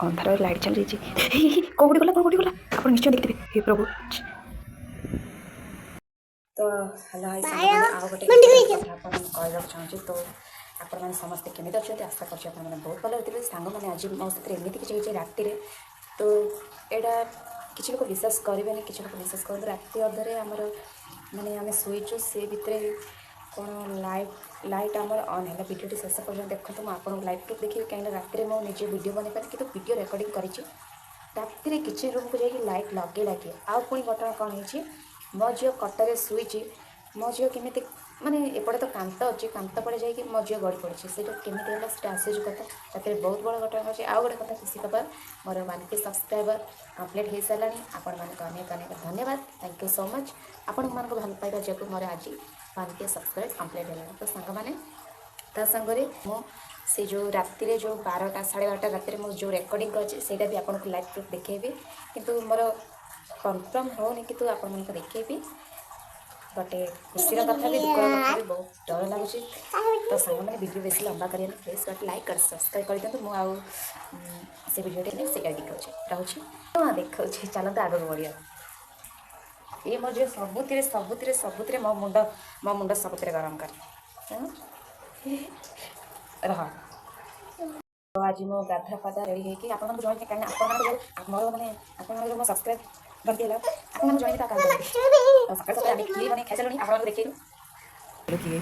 ଅନ୍ଧାରରେ ଲାଇଟ୍ ଚାଲିଯାଇଛି। ହେଇ ହେଇ, କ'ଣ ଗୋଟେ ଗଲା, କ'ଣ ଗୋଟେ ଗଲା! ଆପଣ ନିଶ୍ଚୟ ଦେଖିଥିବେ। ହେ ପ୍ରଭୁ! ତ ହ୍ୟାଲୋ, ହାଇ ସାଙ୍ଗମାନେ, ଆଉ ଗୋଟେ ଇମ୍ପୋର୍ଟାଣ୍ଟ କଥା ଆପଣଙ୍କୁ କହିବାକୁ ଚାହୁଁଛି। ତ ଆପଣମାନେ ସମସ୍ତେ କେମିତି ଅଛନ୍ତି? ଆଶା କରୁଛି ଆପଣମାନେ ବହୁତ ଭଲରେ ଥିବେ। ସାଙ୍ଗମାନେ, ଆଜି ମୋ ସାଥିରେ ଏମିତି କିଛି ହେଇଛି ରାତିରେ, ତ ଏଇଟା କିଛି ଲୋକ ବିଶ୍ୱାସ କରିବେନି, କିଛି ଲୋକ ବିଶ୍ୱାସ କରନ୍ତୁ। ରାତି ଅଧରେ ଆମର, ମାନେ ଆମେ ଶୋଇଛୁ, ସେ ଭିତରେ କ'ଣ ଲାଇଟ୍ ଆମର ଅନ୍ ହେଲା। ଭିଡ଼ିଓଟି ଶେଷ ପର୍ଯ୍ୟନ୍ତ ଦେଖନ୍ତୁ, ମୁଁ ଆପଣଙ୍କୁ ଲାଇଭ୍ ପ୍ରୁଫ୍ ଦେଖିବି, କାହିଁକିନା ରାତିରେ ମୁଁ ନିଜେ ଭିଡ଼ିଓ ବନେଇ ପାରିନି, କିନ୍ତୁ ଭିଡ଼ିଓ ରେକର୍ଡ଼ିଂ କରିଛି। ରାତିରେ କିଚେନ୍ ରୁମ୍କୁ ଯାଇକି ଲାଇଟ୍ ଲଗେଇଲା କିଏ? ଆଉ ପୁଣି ଘଟଣା କ'ଣ ହେଇଛି? ମୋ ଝିଅ ଖଟରେ ଶୋଇଛି। ମୋ ଝିଅ କେମିତି, ମାନେ ଏପଟେ ତ କାନ୍ଥ ଅଛି, କାନ୍ଥ ପଟେ ଯାଇକି ମୋ ଝିଅ ଗଳି ପଡ଼ିଛି। ସେଇଟା କେମିତି ହେଲା, ସେଇଟା ଆଶ୍ଚର୍ଯ୍ୟ କଥା। ରାତିରେ ବହୁତ ବଡ଼ ଘଟଣା ଘଟିଛି। ଆଉ ଗୋଟେ କଥା, ଖୁସି ଖବର, ମୋର 1K subscriber complete ହେଇସାରିଲାଣି। ଆପଣମାନଙ୍କୁ ଅନେକ ଅନେକ ଧନ୍ୟବାଦ। Thank you so much. ଆପଣମାନଙ୍କ ଭଲ ପାଇବା ଯୋଗୁଁ ମୋର ଆଜି 1K subscribe complete ହେଲାଣି। ତ ସାଙ୍ଗମାନେ, ତା ସାଙ୍ଗରେ ମୁଁ ସେ ଯେଉଁ ରାତିରେ ଯେଉଁ 12ଟା 12:30 ରାତିରେ ମୁଁ ଯେଉଁ ରେକର୍ଡ଼ିଂ କରିଛି, ସେଇଟା ବି ଆପଣଙ୍କୁ ଲାଇଭ୍ ପ୍ରୁଫ୍ ଦେଖେଇବି। କିନ୍ତୁ ମୋର କନଫର୍ମ ହେଉନି, କିନ୍ତୁ ଆପଣମାନଙ୍କୁ ଦେଖେଇବି। ଗୋଟେ ଖୁସିର କଥା ବି, ଦୁଃଖର କଥା ବି, ବହୁତ ଡର ଲାଗୁଛି। ତ ସାଙ୍ଗମାନେ, ଭିଡ଼ିଓ ବେଶୀ ଲମ୍ବା କରିବାନି। ପ୍ଲିଜ୍ ଗୋଟେ ଲାଇକ୍ କରି ସବସ୍କ୍ରାଇବ୍ କରିଦିଅନ୍ତୁ। ମୁଁ ଆଉ ସେ ଭିଡ଼ିଓଟି ସେଇଟା ଦେଖାଉଛି, ରହୁଛି। ହଁ, ଦେଖାଉଛି। ଚାଲନ୍ତୁ ଆଗକୁ ବଢ଼ିବା। ଇଏ ମୋ ଝିଅ ସବୁଥିରେ ସବୁଥିରେ ସବୁଥିରେ ମୋ ମୁଣ୍ଡ ସବୁଥିରେ ଗରମ କରେ। ହଁ? ରହ। ତ ଆଜି ମୁଁ ଗାଧା ପାଧା ରେଡ଼ି ହେଇକି ଆପଣମାନଙ୍କୁ ଜଣେଇବି, କାହିଁକିନା ଆପଣମାନଙ୍କ ଯୋଉ ମୋର, ମାନେ ଆପଣମାନଙ୍କ ଯୋଉ ମୋ ସବସ୍କ୍ରାଇବ୍ ବଣ୍ଟି ହେଲା, ଆପଣମାନଙ୍କୁ ଜଣେଇବି। ତା କାମ କରିବି। ତ ସକାଳୁ ସକାଳୁ ଆମେ କିଏ ମାନେ ଖାଇସାରିଲୁଣି, ଆପଣମାନଙ୍କୁ ଦେଖେଇଲୁ କିଏ।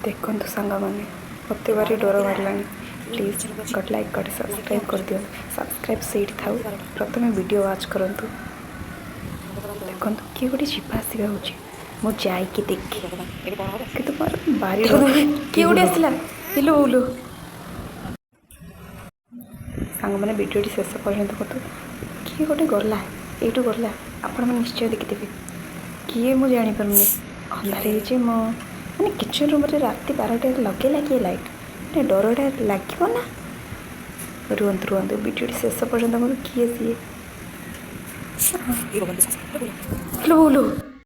ଦେଖନ୍ତୁ ସାଙ୍ଗମାନେ, ମୋତେ ଭାରି ଡର ମାରିଲାଣି। ପ୍ଲିଜ୍ ଗୋଟେ ଲାଇକ୍, ଗୋଟେ ସବସ୍କ୍ରାଇବ୍ କରିଦିଅନ୍ତୁ। ସବସ୍କ୍ରାଇବ୍ ସେଇଠି ଥାଉ, ପ୍ରଥମେ ଭିଡ଼ିଓ ୱାଚ୍ କରନ୍ତୁ। ଦେଖନ୍ତୁ, କିଏ ଗୋଟେ ଯିବା ଆସିବା ହେଉଛି। ମୁଁ ଯାଇକି ଦେଖେ, କିନ୍ତୁ ମୋର ଭାରି ଡର। କିଏ ଗୋଟେ ଆସିଲା! ଇଲୋ ବୋଉଲୋ! ସାଙ୍ଗମାନେ, ଭିଡ଼ିଓଟି ଶେଷ ପର୍ଯ୍ୟନ୍ତ କରନ୍ତୁ। କିଏ ଗୋଟେ ଗଲା, ଏଇଠୁ ଗଲା। ଆପଣମାନେ ନିଶ୍ଚୟ ଦେଖିଥିବେ। କିଏ ମୁଁ ଜାଣିପାରୁନି, ଅନ୍ଧାର ହେଇଛି। ମୋ ମାନେ କିଚେନ୍ ରୁମ୍ରେ ରାତି 12ଟାରେ ଲଗେଇଲା କିଏ ଲାଇଟ୍? ମାନେ ଡରଟା ଲାଗିବ ନା? ରୁହନ୍ତୁ ରୁହନ୍ତୁ, ଭିଡ଼ିଓଟି ଶେଷ ପର୍ଯ୍ୟନ୍ତ କରନ୍ତୁ। କିଏ ସିଏ? ଇଲୋ ବୋଉଲୋ!